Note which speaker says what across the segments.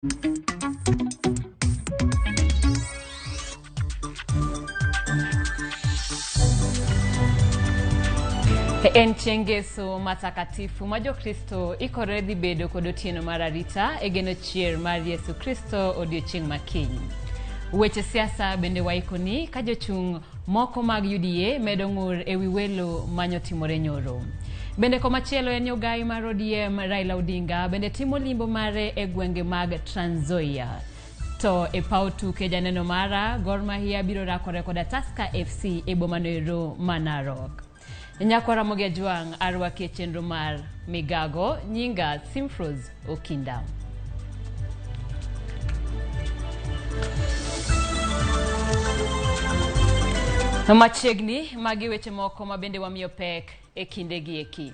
Speaker 1: En chieng' Ngeso matakatifu ma Jokristo ikore dhi bedo kod otieno mar arita e geno chier mar Yesu Kristo odiochieng' ma kiny. Weche siasa bende waikoni ka jochung' moko mag UDA medo ng'ur e wi welo manyotimore nyoro. Bende komachielo en ogai mar ODM Raila Odinga bende timo limbo mare e gwenge mag Trans Nzoia. To e paw tuke janeno mara Gor Mahia biro rakore koda Tusker FC e bomano ero ma Narok. Nyakwa Ramogi Ajwang' arwaki e chenro mar Migago, nyinga Simfrose Okinda. Machiegni magi weche moko ma bende wamiyo pek e kindegi eki.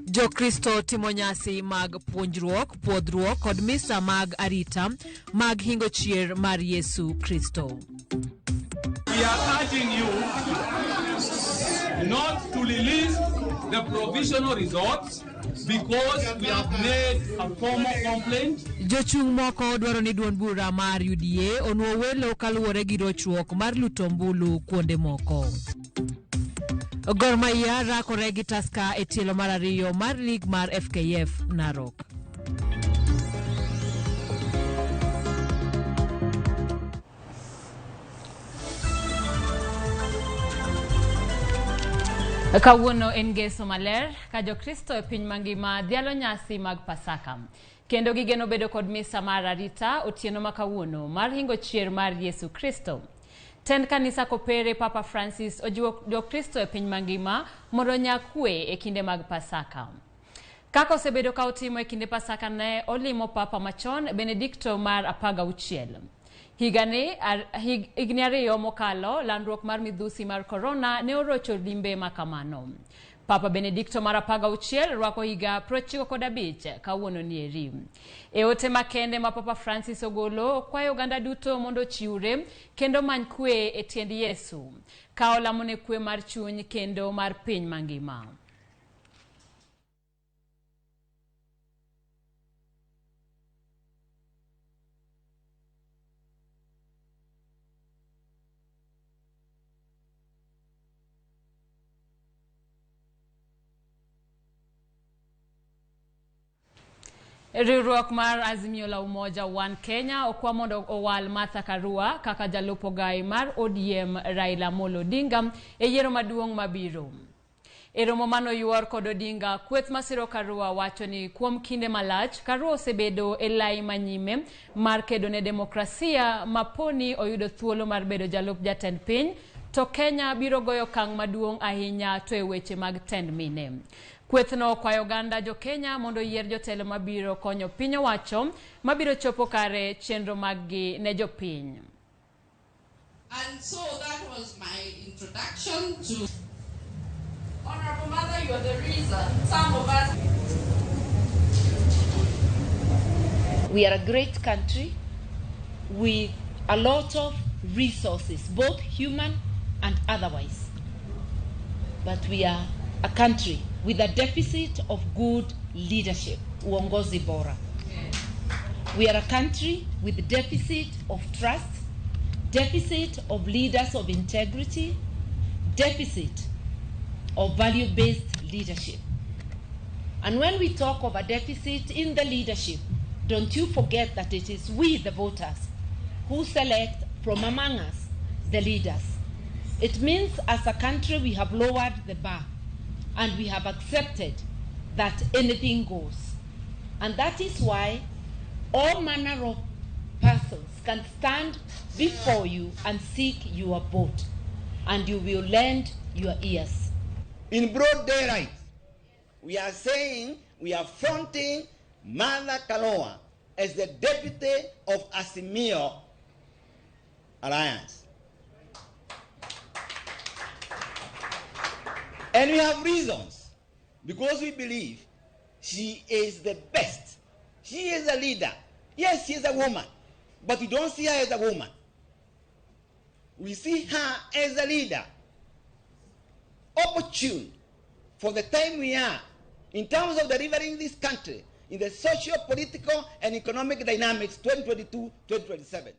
Speaker 2: Jokristo timo nyasi mag puonjruok, puodhruok kod misa mag arita mag hingo chier mar Yesu Kristo.
Speaker 3: We are urging you not to release the provisional results because we have made a formal complaint.
Speaker 2: Jochung' moko dwaro ni duond bura mar UDA onuo welo kaluwore gi rochruok mar luto ombulu kuonde moko. Gor Mahia rakore gi Tusker e tielo mar ariyo mar lig mar FKF Narok.
Speaker 1: Kawuono en Ngeso maler ka Jokristo e piny mangima dhialo nyasi mag Pasaka. Kendo gigeno bedo kod misa mar arita otieno ma kawuono mar hingo chier mar Yesu Kristo. Tend kanisa kopere Papa Francis ojiwo Jokristo e piny mangima mondo onya kwe e kinde mag Pasaka. Kaka osebedo ka otimo e kinde Pasaka ne olimo Papa machon Benedikto mar 16. Higani, higni ariyo mokalo, landruok mar midhusi mar korona ne orocho limbe makamano. Papa Benedikto mar 16 rwako higa 95 kawuono nieri. E ote makende ma Papa Francis ogolo, okwayo oganda duto mondo ochiwre kendo many kwe e tiend Yesu, ka olamo ne kwe mar chuny kendo mar piny mangima. Riwruok mar Azimio la Umoja One Kenya okwa mondo owal Martha Karua kaka jalup ogai mar ODM Raila Amolo Odinga e yiero maduong' mabiro. E romo manoyuor kod Odinga, kweth masiro Karua wacho ni kuom kinde malach, Karua osebedo e lai manyime mar kedo ne demokrasia ma poni oyudo thuolo mar bedo jalup jatend piny, to Kenya biro goyo okang' maduong' ahinya to e weche mag tend mine. Kwethno okwayo oganda jo Kenya mondo oyier jotelo mabiro konyo piny owacho mabiro chopo kare chenro maggi ne jopiny.
Speaker 4: And so that was my introduction to Honorable Mother, you are the reason some of us...
Speaker 5: We are a great country with a lot of resources, both human and otherwise. But we are a country with a deficit of good leadership, uongozi bora. We are a country with deficit of trust, deficit of leaders of integrity, deficit of value-based leadership. And when we talk of a deficit in the leadership, don't you forget that it is we, the voters, who select from among us the leaders. It means as a country we have lowered the bar and we have accepted that anything goes. And that is why all manner of persons can stand before you and seek your vote, and you will lend your ears.
Speaker 6: In broad daylight, we are saying we are fronting Martha Karua as the deputy of Azimio Alliance. And we have reasons, because we believe she is the best. She is a leader. Yes, she is a woman, but we don't see her as a woman. We see her as a leader, opportune for the time we are in terms of delivering this country in the socio, political, and economic dynamics 2022-2027.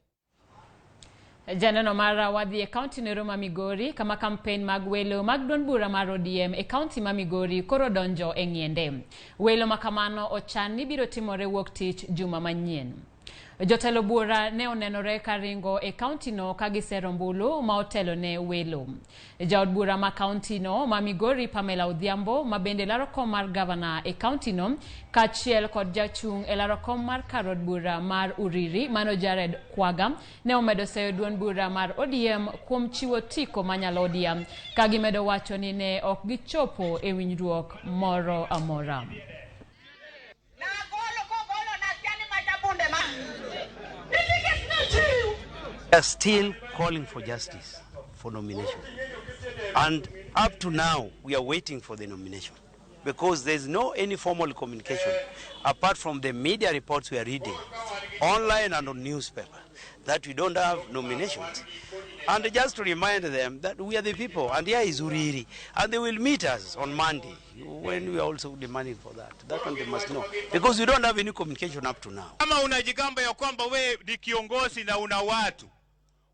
Speaker 1: Janeno mara wadhi e kaunti nero ma Migori kama kampen mag welo mag duond bura mar ODM e kaunti ma Migori koro donjo e ng'iende. Welo ma kamano ochan ni biro timore wuok tich juma manyien. Jotelo buora ne onenore ka ringo e kaunti no ka gisero ombulu ma otelo ne welo. Jaod bura ma kaunti no ma Migori Pamela Odhiambo ma bende laro kom mar gavana e kaunti no kaachiel kod jachung' e laro kom mar kar od bura mar Uriri mano Jared Kwaga ne omedo seyo duond bura mar ODM kuom chiwo tiko manyalodia ka gimedo wacho ni ne ok gichopo e winjruok moro amora.
Speaker 7: We are still calling for justice for nomination. And up to now, we are waiting for the nomination because there's no any formal communication apart from the media reports we are reading online and on newspaper that we don't have nominations. And just to remind them that we are the people and here is Uriri and they will meet us on Monday when we are also demanding for that. That one they must know because we don't have any communication up to now.
Speaker 8: Kama unajigamba ya kwamba we ni kiongozi na una watu,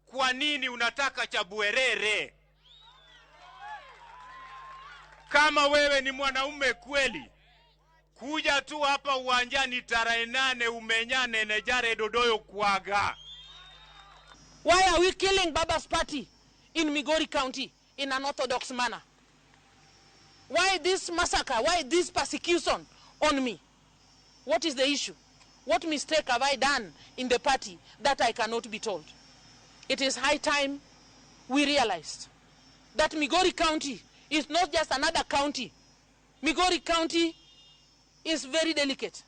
Speaker 8: kwa nini unataka cha Bwerere? Kama wewe ni mwanaume kweli, kuja tu hapa uwanjani tarehe 8 umenyane na Jared Odoyo Kwaga.
Speaker 5: Why are we killing Baba's party in Migori County in an orthodox manner? Why this massacre? Why this persecution on me? What is the issue? What mistake have I done in the party that I cannot be told? It is high time we realized that Migori County is not just another county. Migori County is very delicate,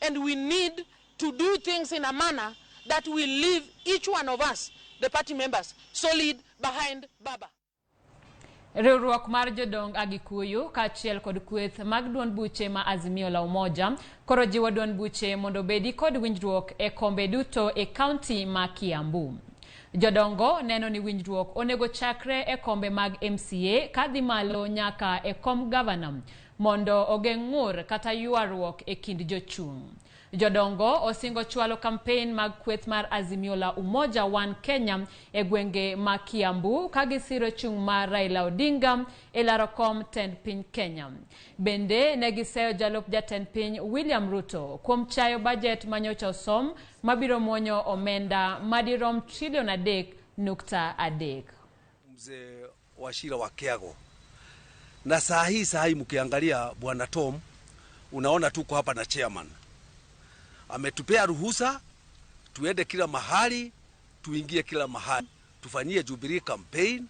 Speaker 5: and we need to do things in a manner that will leave each one of us, the party members, solid behind Baba.
Speaker 1: Riwruok mar jodong Agikuyu kaachiel kod kweth mag duond buche ma Azimio la Umoja koro jiwo duond buche mondo obedi kod winjruok e kombe duto e kaunti ma Kiambu. Jodongo neno ni winjruok onego chakre e kombe mag MCA kadhi malo nyaka e kom gavana mondo ogeng' ng'ur kata ywaruok e kind jochung'. Jodongo osingo chwalo kampen mag kweth mar Azimio la Umoja One Kenya e gwenge ma Kiambu ka gisiro chung' mar Raila Odinga e laro kom tend piny Kenya. Bende ne giseyo jalup jatend piny William Ruto kuom chayo bajet manyocha osom mabiro muonyo omenda madirom trilion 3.3.
Speaker 9: Mzee Wachira wa Kiago. Na saa hii mkiangalia Bwana Tom, unaona tuko hapa na chairman. Ametupea ruhusa tuende kila mahali, tuingie kila mahali, tufanyie Jubilee campaign,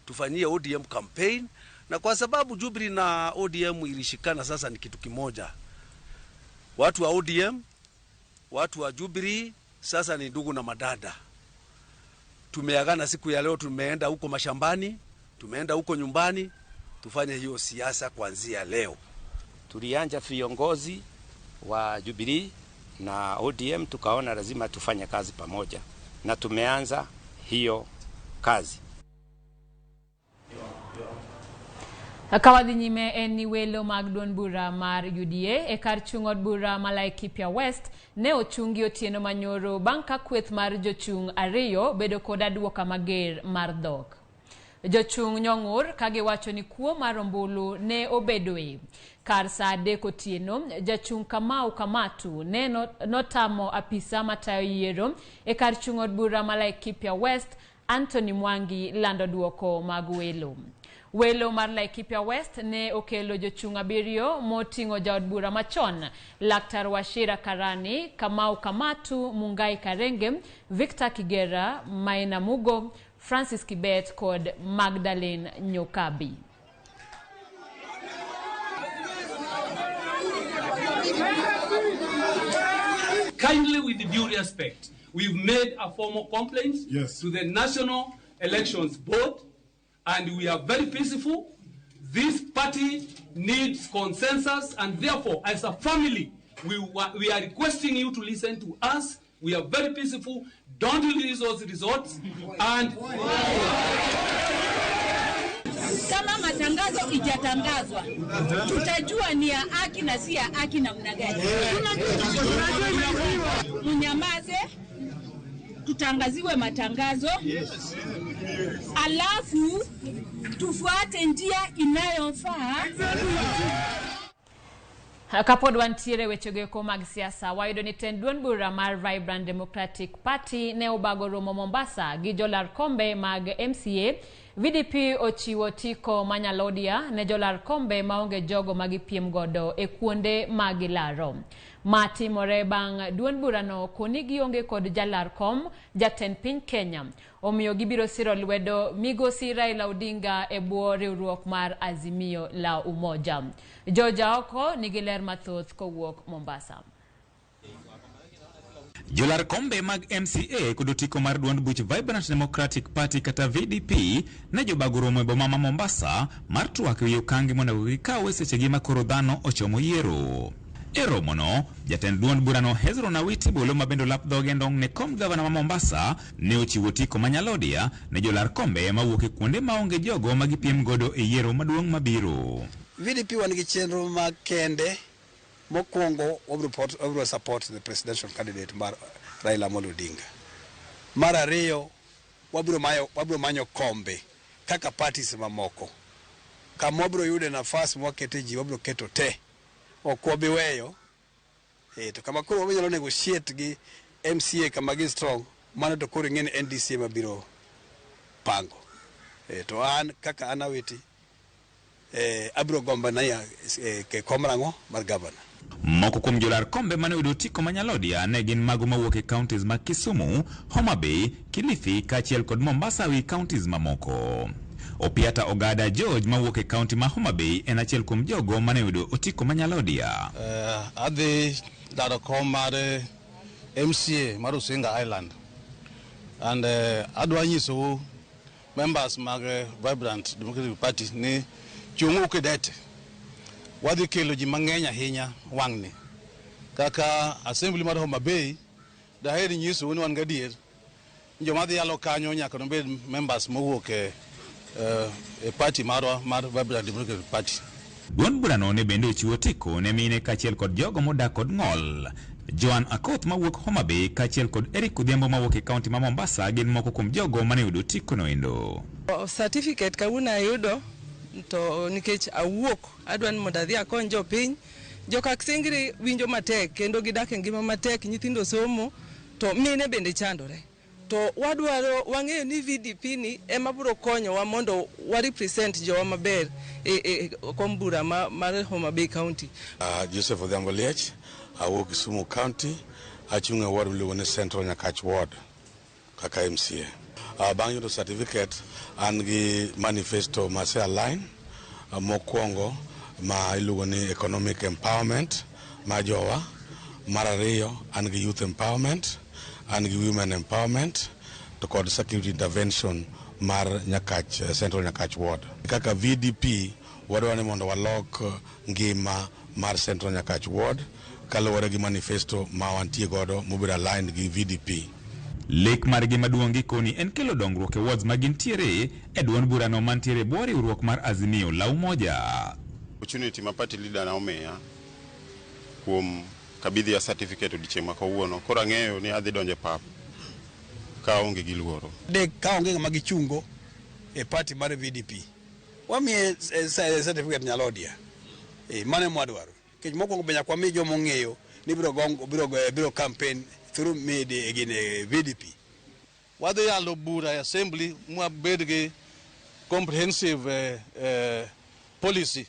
Speaker 9: tufanyie ODM campaign, na kwa sababu Jubilee na ODM ilishikana sasa ni kitu kimoja. Watu wa ODM, watu wa Jubilee sasa ni ndugu na madada. Tumeagana siku ya leo, tumeenda huko mashambani, tumeenda huko nyumbani, tufanye hiyo siasa kuanzia leo.
Speaker 10: Tulianja viongozi wa Jubilee na ODM, tukaona lazima tufanye kazi pamoja na tumeanza hiyo kazi.
Speaker 1: Kawadhi nyime en ni welo mag duond bura mar UDA e kar chung' od bura ma Laikipia West ne ochungi otieno manyoro bang' ka kweth mar jochung' ariyo bedo kod aduoka mager mar dhok. Jochung' nyong'ur ka giwacho ni kuo mar ombulu ne obedoe. Kar saa 3 otieno, jachung' Kamau Kamatu ne notamo apisa matayo yiero e kar chung' od bura ma Laikipia West Anthony Mwangi lando duoko mag welo. Welo mar Laikipia West ne okelo jochung' 7 moting'o jaod bura machon Laktar Wachira Karani, Kamau Kamatu, Mungai Karenge, Victor Kigera, Maina Mugo, Francis Kibet kod Magdalene Nyokabi.
Speaker 3: Kindly, with due respect, we've made a formal complaint to the National Elections Board, and we are very peaceful. This party needs consensus, and therefore, as a family, we are requesting you to listen to us. We are very peaceful. Don't release those results. And
Speaker 11: Kama matangazo ijatangazwa, tutajua ni ya haki na si ya haki namna gani? Mnyamaze, tutangaziwe matangazo, alafu tufuate njia inayofaa.
Speaker 1: Kapod wantiere wechego eko mag siasa, wayudo ni tend duond bura mar Vibrant Democratic Party ne obago romo Mombasa gi jolar kombe mag MCA. VDP ochiwo otiko manyalodia ne jolar kombe maonge jogo magipiem godo e kuonde magilaro. Ma timore bang' duond burano koni gionge kod jalar kom jatend piny Kenya. Omiyo gibiro siro lwedo migosi Raila Odinga e bwo riwruok mar Azimio la Umoja. George Aoko nigi ler mathoth kowuok Mombasa.
Speaker 12: Jolar kombe mag MCA kod otiko mar duond buch Vibrant Democratic Party kata VDP ne jobago romo e boma ma Mombasa mar twak ewi okange monego gikaw e sechegi ma koro dhano ochomo yiero. E romono, jatend duond burano Hezron Awiti Bolo ma bende olap dhoge ndong' ne kom gavana ma Mombasa ne ochiwo otiko ma nyalodia ne jolar kombe mawuok e kuonde maonge jogo ma gipiem godo e yiero maduong' mabiro.
Speaker 13: VDP wan gi chenro makende. Mokwongo wabiro support the presidential candidate mar Raila Amolo Odinga. Mar ariyo, wabiro manyo kombe kaka parties mamoko. Kama wabiro yude nafas mwakete ji wabiro keto te. Ok wabi weyo. To kama koro wanyalo negotiate gi MCA kama gi strong, mano to koro ing'e ni NDC ema biro pango. To an kaka an Awiti, abiro gombo na kom rang'o mar gavana.
Speaker 12: Moko kuom jolar kombe mane oyudo otiko ma nyalodia ne gin mago mawuok e counties mag Kisumu, Homa Bay, Kilifi kaachiel kod Mombasa wi counties mamoko. Opiata Ogada George mawuok e county ma Homa Bay en achiel kuom jogo mane oyudo otiko ma nyalodia.
Speaker 14: Adhi laro kom mar MCA mar Usinga Island and adwa nyisou members mag Vibrant Democratic Party ni chung'u kidete. Wadhi kelo ji mang'eny ahinya wang'ni. Kaka assembly mar Homa Bay, daher nyisou ni wan gadier joma dhi yalo kanyo nyaka nobed members mowuok e party marwa mar Vibrant Democratic Party.
Speaker 12: Duond burano ne bende ochiwo otiko ne mine kaachiel kod jogo modak kod ng'ol. Joan Akoth mawuok Homa Bay kaachiel kod Eric Odhiambo mawuok e kaunti ma Mombasa gin moko kuom jogo mane oyudo otiko noendo.
Speaker 15: Certificate kawuono ayudo to nikech awuok adwa ni mondo adhi akony jopiny. Joka Kisingiri winjo matek kendo gidak e ngima matek, nyithindo somo to mine bende chandore. To wadwaro wang'eyo ni VDP ni ema biro konyowa mondo wa represent jowa maber e kom bura mar Homa Bay County.
Speaker 16: Joseph Odhiambo Liech, awuok Kisumu County, achung' e ward miluongo ni Central Nyakach Ward kaka MCA. Bang' yudo certificate, an gi manifesto mase align mokwongo ma iluongo ni economic empowerment ma jowa, mar ariyo an gi youth empowerment, an gi women empowerment to kod security intervention mar Nyakach, Central Nyakach Ward. Kaka VDP wadwaro ni mondo walok ngima mar Central Nyakach Ward kaluwore gi manifesto ma wantie godo mobedo aligned gi VDP.
Speaker 12: Lek margi maduong' gikoni en kelo dongruok e wards ma gintiere e duond burano mantiere e bwo riwruok mar Azimio la Umoja.
Speaker 17: Opportunity ma party leader na omiya kuom kabidhi ya certificate odiochieng' ma kawuono, koro ang'eyo ni adhi donjo e pap ka aonge gi luoro.
Speaker 13: Dek ka onge ng'ama gichungo e party mar VDP, wamiye certificate nyalodia. Mano ema wadwaro. Nikech mokwongo be nyaka wami joma ong'eyo ni biro campaign through media gine VDP.
Speaker 14: Wadhi yalo bura e assembly mwabed gi comprehensive policy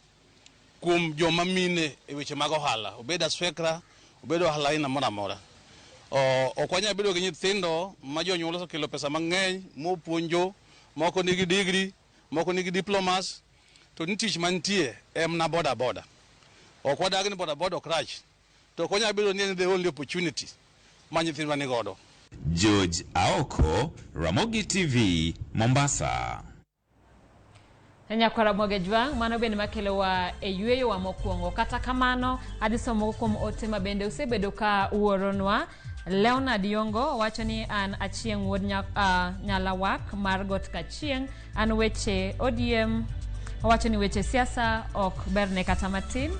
Speaker 14: kuom joma mine e weche mag ohala, obed aswekra, obed ohala aina moro amora. Ok wanyal bedo gi nyithindo ma jonyuol osekelo pesa mang'eny mopuonjo, moko nigi degree, moko nigi diplomas, to ni tich mantie en na boda boda. Ok wadag ni boda boda ok rach, to ok wanyal bedo ni en the only opportunity ma nyithindwa ni godo.
Speaker 12: George Aoko, Ramogi TV, Mombasa.
Speaker 1: Nyakwara Ramogi Jwang', mano bende makelowa e yweyowa mokwongo. Kata kamano, adhi somo kuom ote ma bende usebedo ka uoronwa. Leonard Yongo wacho ni an Achieng' wuod Nyalawak mar Got Kachieng', an weche ODM Owacho ni weche siasa ok berne kata matin.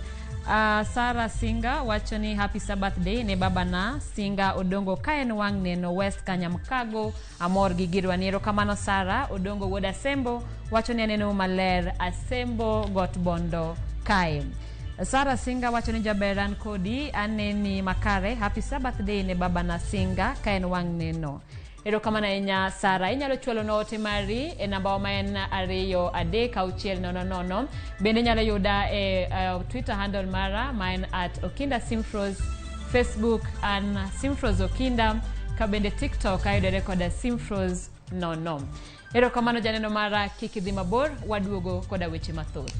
Speaker 1: Sara Singa wacho ni happy Sabbath day ne babana Singa Odongo ka en wang' neno West Kanyamkago amor gi girwa ni erokamano Sara Odongo wuod Asembo wacho ni aneno maler Asembo got Bondo kae. Sara Singa wacho ni jaber an kodi aneni makare happy Sabbath day ne babana Singa ka en wang' neno. Erokamano ahinya Sara. Inyalo chwalo na ote mari e namba wa ma en 2 3 6 0 0. Bende inyalo yuda e Twitter handle mara ma en @OkindaSimfrose, Facebook an Simfrose Okinda, ka bende TikTok ayudore koda Simfrose 00. Erokamano janeno mara, kik idhi mabor, waduogo koda weche mathoth.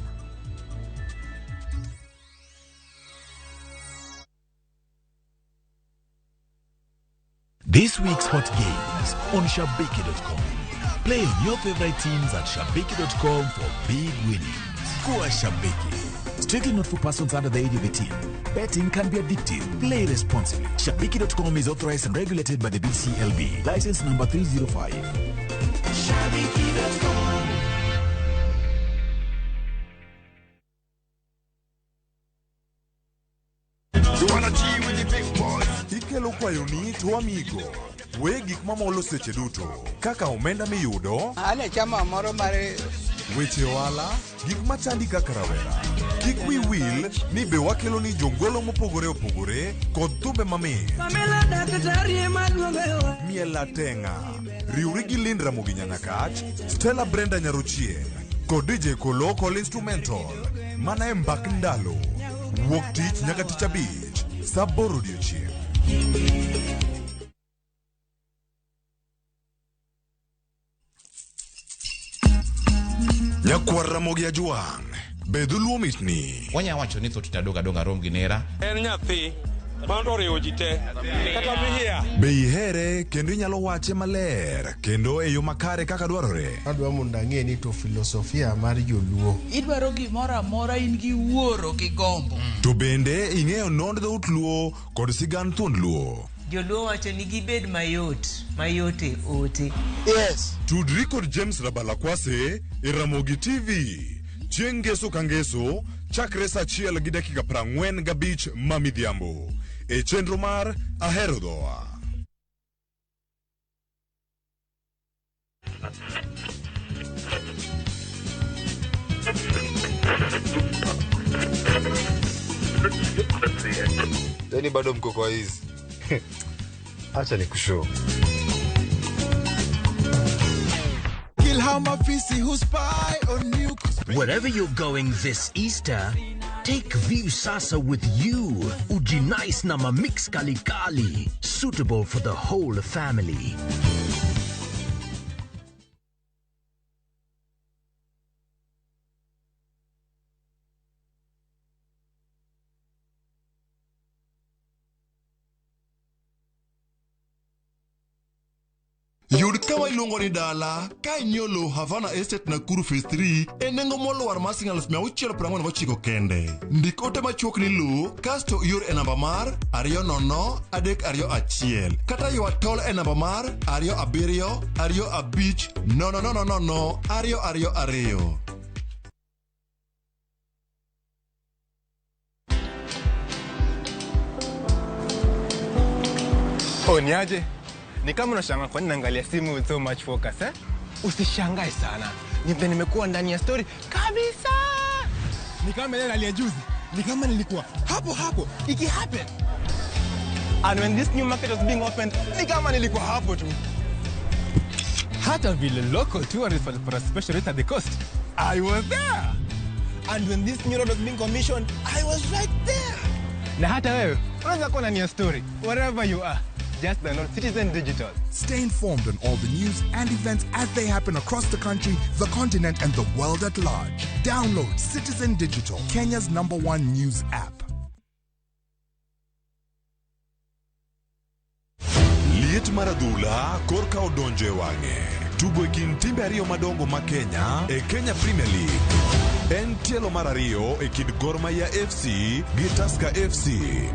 Speaker 18: This week's hot games on Shabiki.com. Play on your favorite teams at Shabiki.com for big winnings. Kuwa Shabiki. Strictly not for persons under the age of 18. Betting can be addictive. Play responsibly. Shabiki.com is authorized and regulated by the BCLB. License number 305.
Speaker 19: Shabiki.com.
Speaker 20: You wanna G with the big boys. Ikelo kwayoni to amigo. We gik mamolo seche duto. Kaka omenda miyudo,
Speaker 21: An e chama moro mar
Speaker 20: weche ohala, gik machandi kaka rawera. Kik wi wil ni be wakelo ni jongolo mopogore opogore kod thumbe mamit.
Speaker 19: Pamela daktari ema luongo
Speaker 20: Miel atenga. Riwri gi Lind Ramogi Nyanyakach, Stella Brenda Nyarochieng, kod DJ Kolo Kol Instrumental. Mana e mbak ndalo. Wuok tich nyaka tich abich, sa aboro odiochieng'. Nyakwar Ramogi Ajwang', be dholuo mitni.
Speaker 22: Wanya wacho ni thoth adong' adong'a rom gi nera.
Speaker 23: En nyathi mano oriwo ji te kata mihia.
Speaker 20: Be ihere kendo inyalo wache maler kendo e yo makare kaka dwarore.
Speaker 24: Adwa mondo ang'e ni to filosofia mar joluo.
Speaker 25: Idwaro gimoro amora in gi wuoro gi gombo.
Speaker 20: To bende ing'eyo nond dhout luo kod sigand thuond luo.
Speaker 26: Joluo wacho ni gibed mayot, mayot e ote.
Speaker 20: Yes. Tudri kod James Rabalakwase e Ramogi TV. Chieng' ngeso ka ngeso chakre sa achiel gi dakika 45 ma midhiambo. E chenro mar Ahero Dhowa.
Speaker 27: Yaani bado mko kwa hizi. Acha nikushow.
Speaker 28: Kill how mafisi who spy on you.
Speaker 29: Wherever you're going this Easter, take Viusasa with you. Ujinice na mamix kalikali, suitable for the whole family.
Speaker 30: Yud kama iluongo ni dala ka inyiewo lowo Havana Estate Nakuru Phase 3 e nengo molwar mar siling 649 kende. Ndik ote machuok ni lowo kasto ior e namba mar 20321 kata ywa tol e namba mar 27 25 0 0 0 2 2.
Speaker 31: Oh, niaje? Ni kama unashangaa kwa nini naangalia simu with so much focus, eh? Usishangae sana. Ni vile nimekuwa ndani ya story kabisa. Ni kama ile nalia juzi. Ni kama nilikuwa hapo hapo iki happen. And when this new market was being opened, ni kama nilikuwa hapo tu. Hata vile local tourists walipata a special rate at the coast, I was there. And when this new road was being commissioned, I was right there. Na hata wewe unaweza kuwa ndani ya story wherever you are. Just download Citizen Digital.
Speaker 32: Stay informed on all the news and events as they happen across the country, the continent, and the world at large. Download Citizen Digital, Kenya's #1 news app.
Speaker 20: Liet mar adhula korka odonjo e wang'e. Tugo e kind timbe ariyo madongo ma Kenya e Kenya Premier League. En tielo mar ariyo e kind Gor Mahia FC gi Tusker FC.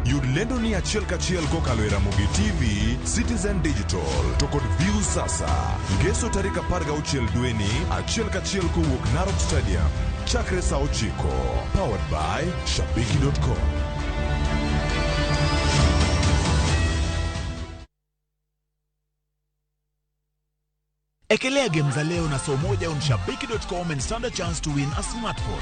Speaker 20: Yud lendo ni achiel kachiel kokalo e Ramogi TV, Citizen Digital to kod Viusasa. Ngeso tarik 16 dweni achiel kachiel kowuok Narok Stadium. Chakre sa 9. Powered by Shabiki.com.
Speaker 18: Ekelea game za leo na soo moja on shabiki.com and stand a chance to win a smartphone.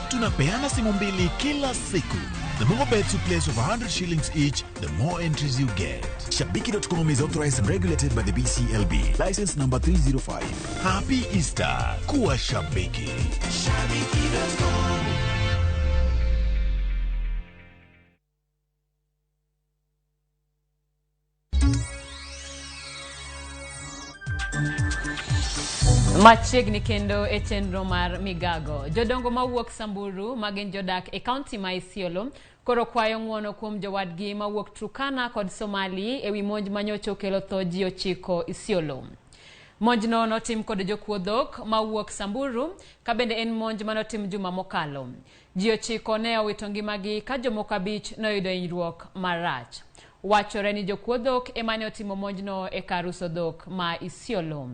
Speaker 18: Tunapeana simu mbili kila siku. The more bets you place of 100 shillings each, the more entries you get. Shabiki.com is authorized and regulated by the BCLB. License number 305. Happy Easter. Kuwa Shabiki.
Speaker 19: Shabiki.com.
Speaker 1: Machiegni kendo e chenro mar migago. Jodongo mawuok Samburu magin jodak e kaunti ma Isiolo koro kwayo ng'uono kuom jowadgi mawuok Turkana kod Somali ewi monj manyocha okelo tho ji 9 Isiolo. Monjno notim kod jokuo dhok mawuok Samburu ka bende en monj manotim juma mokalo. Ji 9 ne owito ngimagi ka jomoko 5 noyudo hinyruok marach. Wachore ni jokuo dhok ema ne otimo monjno e kar uso dhok ma Isiolo.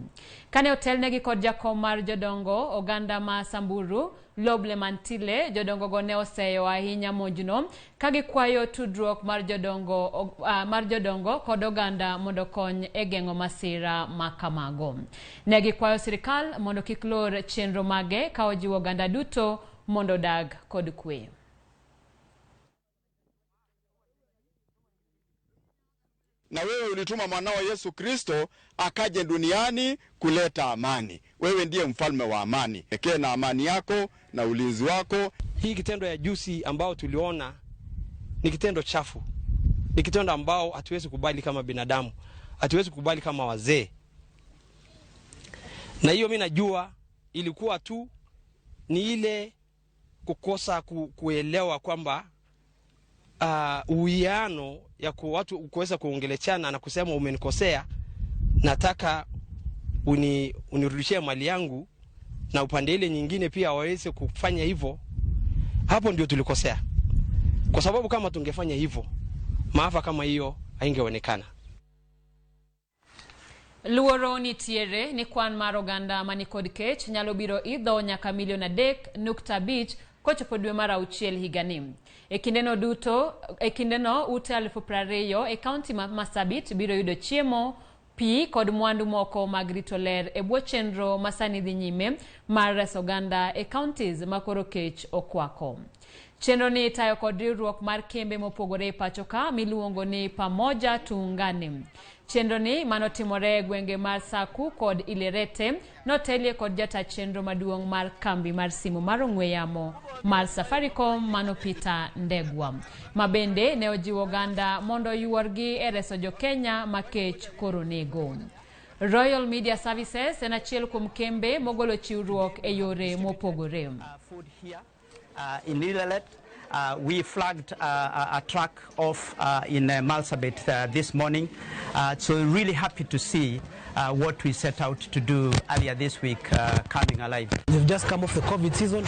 Speaker 1: Kane otelnegi kod jakom mar jodongo oganda ma Samburu, Loble Mantile, jodongogo ne oseyo ahinya monjno ka gikwayo tudruok mar jodongo kod oganda mondo okony e geng'o masira ma kamago. Ne gikwayo sirikal mondo kik lor chenro mage ka ojiwo oganda duto mondo odag kod kwe.
Speaker 2: Na wewe ulituma mwanao Yesu Kristo akaje duniani kuleta amani. Wewe ndiye mfalme wa amani. Pekee na amani yako na ulinzi wako.
Speaker 3: Hii kitendo ya juzi ambao tuliona ni kitendo chafu. Ni kitendo ambao hatuwezi kubali kama binadamu. Hatuwezi kubali kama wazee. Na hiyo mimi najua ilikuwa tu ni ile kukosa kuelewa kwamba uwiano ya watu kuweza kuongelechana na kusema umenikosea, nataka unirudishie mali yangu, na upande ile nyingine pia waweze kufanya hivyo. Hapo ndio tulikosea. Kwa sababu kama tungefanya hivyo, maafa kama hiyo haingeonekana.
Speaker 1: Luoro nitiere ni kwan mar oganda manikod kech nyalo biro idho nyaka milion 3.5 kochopo dwe mar 6 higani. E kindeno duto, e kindeno ute 20,000 e kaunti ma Marsabit biro yudo chiemo, pi kod mwandu moko mag rito ler e bwo chenro masani dhi nyime mar reso oganda e counties ma koro kech okwako. Chenro ni itayo kod riwruok mar kembe mopogore e pacho ka miluongo ni Pamoja Tuungane. Chenro ni manotimore e gwenge mar Saku kod Ilerete notelie kod jata chenro maduong' mar kambi mar simu mar ong'we yamo mar Safaricom mano Peter Ndegwa, ma bende ne ojiwo oganda mondo yuorgi e reso jo Kenya ma kech koro nego. Royal Media Services en achiel kuom kembe mogolo chiwruok e yore mopogore.
Speaker 4: In Ileret, we flagged a truck off in Marsabit this morning. So really happy to see what we set out to do earlier this week coming alive.
Speaker 5: We've just come off the COVID season.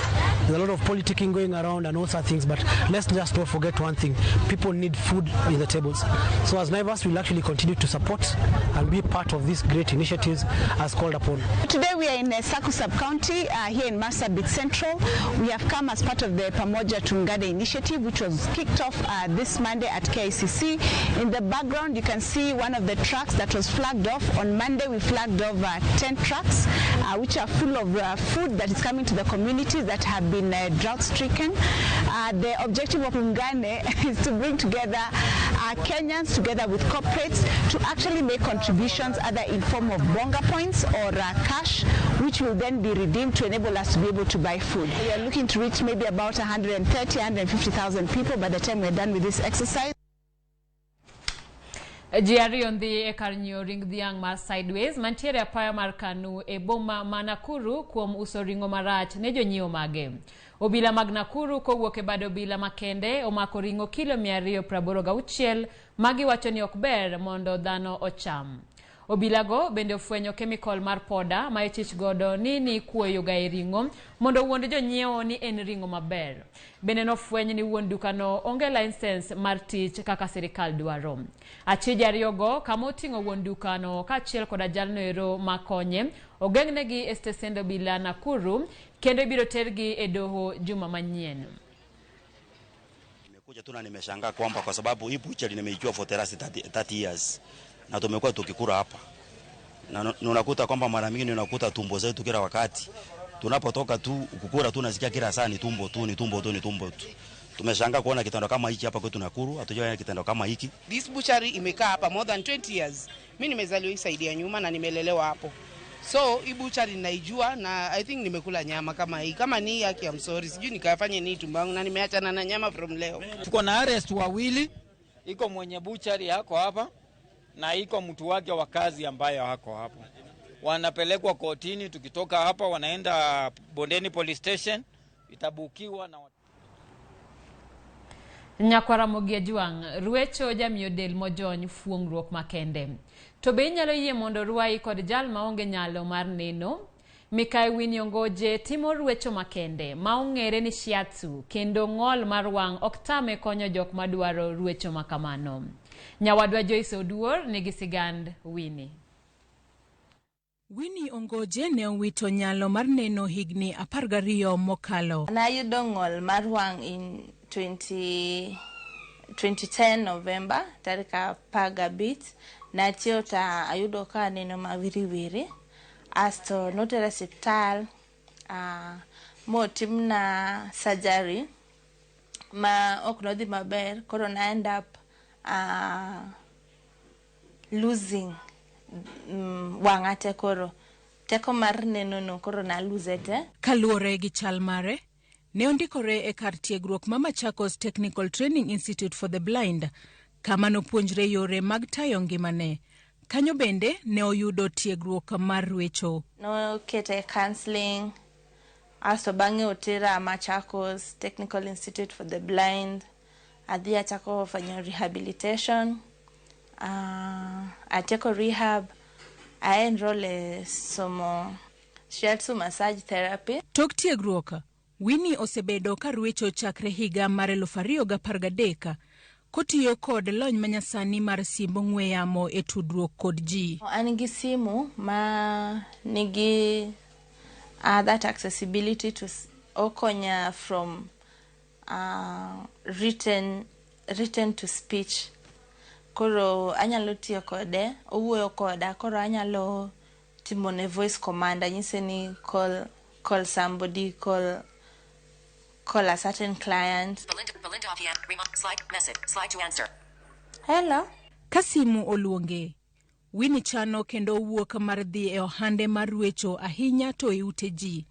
Speaker 5: There's a lot of politicking going around and all such things, but let's just not forget one thing. People need food in the tables. So as Naivas, we'll actually continue to support and be part of these great initiatives as called upon.
Speaker 6: Today we are in Saku sub-county here in Marsabit Central. We have come as part of the Pamoja Tuungane initiative, which was kicked off this Monday at KICC. In the background, you can see one of the trucks that was flagged off. On Monday, we flagged off 10 trucks, which are full of food that is coming to the communities that have been drought-stricken. The objective of Tuungane is to bring together Kenyans together with corporates to actually make contributions either in form of bonga points or cash, which will then be redeemed to enable us to be able to buy food. We are looking to reach maybe about 130, 150,000 people by the time we're done with this exercise.
Speaker 1: Ji ariyo ndhi e kar nyiewo ring dhiang' mar Sideways mantiere apaya mar Kanu e boma ma Nakuru kuom uso ring'o marach ne jonyiewo mage. Obila mag Nakuru kowuok e bad obila makende omako ring'o kilo 286 magiwacho ni ok ber mondo dhano ocham. Obilago bende ofwenyo kemikol mar poda ma ichich godo ni nikuoyo ga e ring'o mondo owuond jonyiewo ni en ring'o maber. Bende nofweny ni wuon dukano onge license mar tich kaka sirikal dwaro. Achije ariyogo kama oting'o wuon dukano kaachiel koda jalno ero makonye ogeng'negi e stesend obila Nakuru kendo ibiro tergi e doho juma manyien.
Speaker 7: Nimekuja tu na nimeshangaa kwamba kwa sababu hii butchery nimeijua for the last 30 years na tumekuwa tukikula hapa na unakuta kwamba mara mingi unakuta tumbo zetu kila wakati tunapotoka tu kukula tu nasikia kila saa ni tumbo tu, ni tumbo tu, ni tumbo tu. Tumeshangaa kuona kitendo kama hiki hapa kwetu Nakuru, hatujaona kitendo kama hiki.
Speaker 8: This butchery imekaa hapa more than 20 years. Mimi nimezaliwa hii side ya nyuma na nimelelewa hapo. So hii butchery naijua na I think nimekula nyama kama hii. Kama ni yake, I'm sorry. Sijui nikafanye nini tumbo yangu na nimeachana na nyama from leo.
Speaker 9: Tuko na arrest wawili, iko mwenye butchery yako hapa na iko mtu wake wa kazi ambayo hako hapo. Wanapelekwa kotini, tukitoka hapa wanaenda Bondeni Police Station, itabukiwa na
Speaker 1: Nyakwara Mogi Ajwang', rwecho jamiyo del mojony fuong'ruok makende. To be inyalo yie mondo rwayi kod jal maonge nyalo mar neno? Mikai Winnie Ongoje timo rwecho makende ma ong'ere ni shiatsu kendo ng'ol mar wang' ok tame konyo jok madwaro rwecho makamano. Nyawadwa Joyce Oduor nigi sigand Winnie.
Speaker 10: Winnie Ongoje ne owito nyalo mar neno higni 12 mokalo.
Speaker 11: Nayudo ng'ol mar wang' in 2010 November tarik 15. Nachiew to ayudo ka aneno mawiriwiri, asto notera e osiptal motimna surgery ma ok nodhi maber, koro na end up losing wang'a te, koro teko mar neno no koro na lose te.
Speaker 10: Kaluwore gi chal mare, ne ondikore e kar tiegruok ma Machakos Technical Training Institute for the Blind, kama nopuonjre yore mag tayo ngimane. Kanyo bende ne oyudo tiegruok mar rwecho.
Speaker 11: Nokete e counselling, asto bang'e otera Machakos Technical Institute for the Blind. Adhi achako fanyo rehabilitation, atieko rehab, a enroll e somo shiatsu massage therapy.
Speaker 10: Tok tiegruok, Winnie osebedo ka rwecho chakre higa mar 2013 kotiyo kod lony manyasani mar simb ong'we yamo e tudruok kod ji.
Speaker 11: An gi simu ma nigi that accessibility to okonya from written to speech. Koro anyalo tiyo kode, owuoyo koda, koro anyalo timone voice command, anyise ni call somebody, call a certain client.
Speaker 12: Belinda, Belinda Opian, remote, slide, message, slide to answer.
Speaker 11: Hello.
Speaker 10: Ka simu oluonge, Winnie chano kendo owuok mar dhi e ohande mar rwecho, ahinya to e ute ji.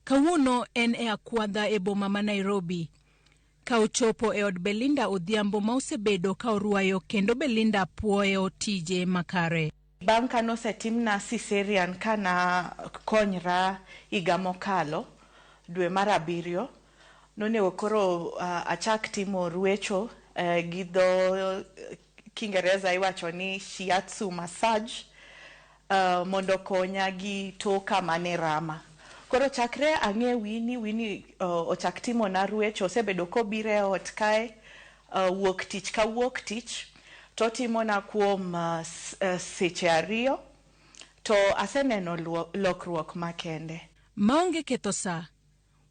Speaker 10: Kawuono en e akwadha e boma ma Nairobi. Ka ochopo e od Belinda Odhiambo ma osebedo ka orwayo kendo Belinda puoyo tije makare.
Speaker 13: Bang' ka nosetimna cesarean kana konyra higa mokalo dwe mar 7, nonego koro achak timo ruecho, gi dho Kiingereza iwacho ni shiatsu massage, mondo konya gi toka mane rama. Koro chakre ang'e Winnie, Winnie ochak timona ruecho, osebedo kobiro e ot kae wuok tich ka wuok tich totimona kuom seche 2 to aseneno lokruok makende.
Speaker 10: Maonge ketho sa,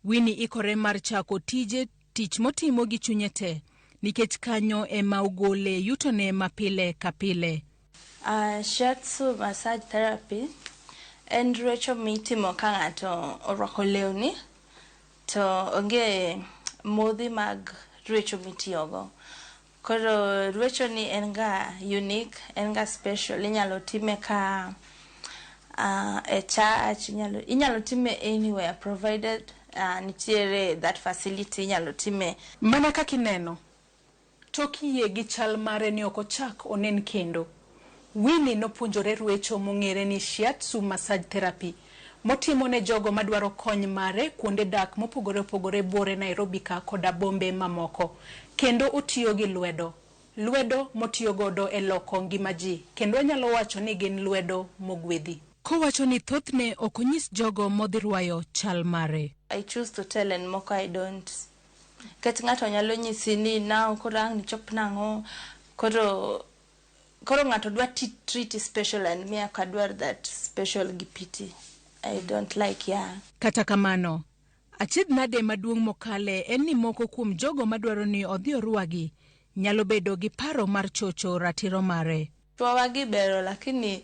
Speaker 10: Winnie ikore mar chako tije, tich motimo gi chunye te, nikech kanyo ema ogole yutone mapile ka pile.
Speaker 11: Shiatsu massage therapy en ruecho mitimo ka ng'ato orwako lewni to onge modhi mag ruecho mitiyogo. Koro ruecho ni en ga unique, en ga special, inyalo time ka e church, inyalo time anywhere provided nitiere that facility inyalo time.
Speaker 10: Mana kaka ineno, tok yie gi chal mare ni ok ochak onen kendo. Winnie nopuonjore rwecho mong'ere ni shiatsu massage therapy motimo ne jogo madwaro kony mare kuonde dak mopogore opogore buore Nairobi ka koda bombe mamoko. Kendo otiyo gi lwedo. Lwedo motiyogodo e loko ngima ji kendo anyalo wacho ni gin lwedo mogwedhi. Kowacho ni thothne ok onyis jogo modhi rwayo chal mare.
Speaker 11: I choose to tell and moko I don't. Nikech ng'ato nyalo nyisi ni now koro ang' nichop nang'o koro koro ng'ato dwa treat special and me ok adwar that special gi pity. I don't like yeah.
Speaker 10: Kata kamano, achiedh nade maduong' mokale en ni moko kuom jogo madwaro ni odhi orwagi nyalo bedo gi paro mar chocho ratiro mare.
Speaker 11: Chuowa gi bero lakini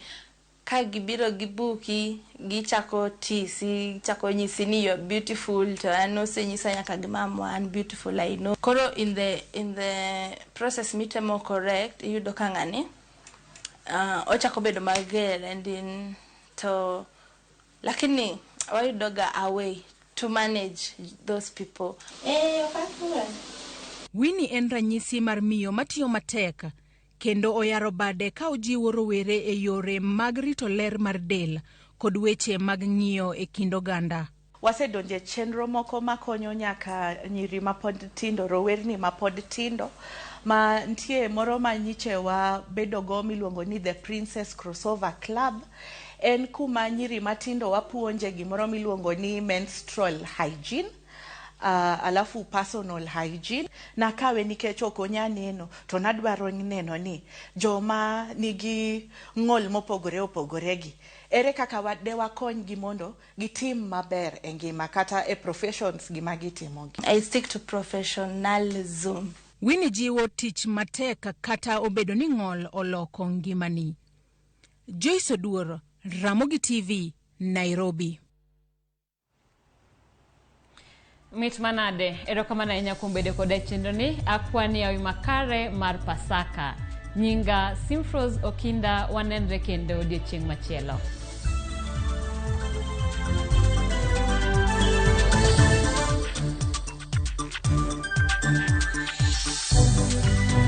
Speaker 11: ka gibiro gibuki gichako tisi gichako nyisi ni you are beautiful to an osenyisa nyaka gi mamwa an beautiful I know. Koro in the in the process mitemo correct iyudo ka ng'ani ochako bedo mager and in to lakini wayudo ga a way to manage those people. Eh, ok athuol.
Speaker 10: Winnie en ranyisi mar miyo matiyo matek kendo oyaro bade ka ojiwo rowere e yore mag rito ler mar del kod weche mag ng'iyo e kind oganda.
Speaker 13: Wasedonjo e chenro moko makonyo nyaka nyiri mapod tindo, rowerni mapod tindo. Ma nitie moro ma nyiche wabedogo miluongo ni The Princess Crossover Club. En kuma nyiri matindo wapuonje gimoro miluongo ni menstrual hygiene. Alafu personal hygiene nakawe nikech ok onya neno to nadwaro neno ni joma nigi ng'ol mopogore opogore gi ere kaka de wakonygi mondo gitim maber e ngima kata e professions gi ma gitimo gi.
Speaker 11: I stick to professionalism.
Speaker 10: Winnie jiwo tich matek kata obedo ni ng'ol oloko ngimani. Joyce Oduor, Ramogi TV, Nairobi.
Speaker 1: Mit manade, erokamano ahinya kuom bedo koda e chenro ni, akwani yawi makare mar Pasaka. Nyinga Simfros Okinda, wanenre kendo odiochieng' machielo.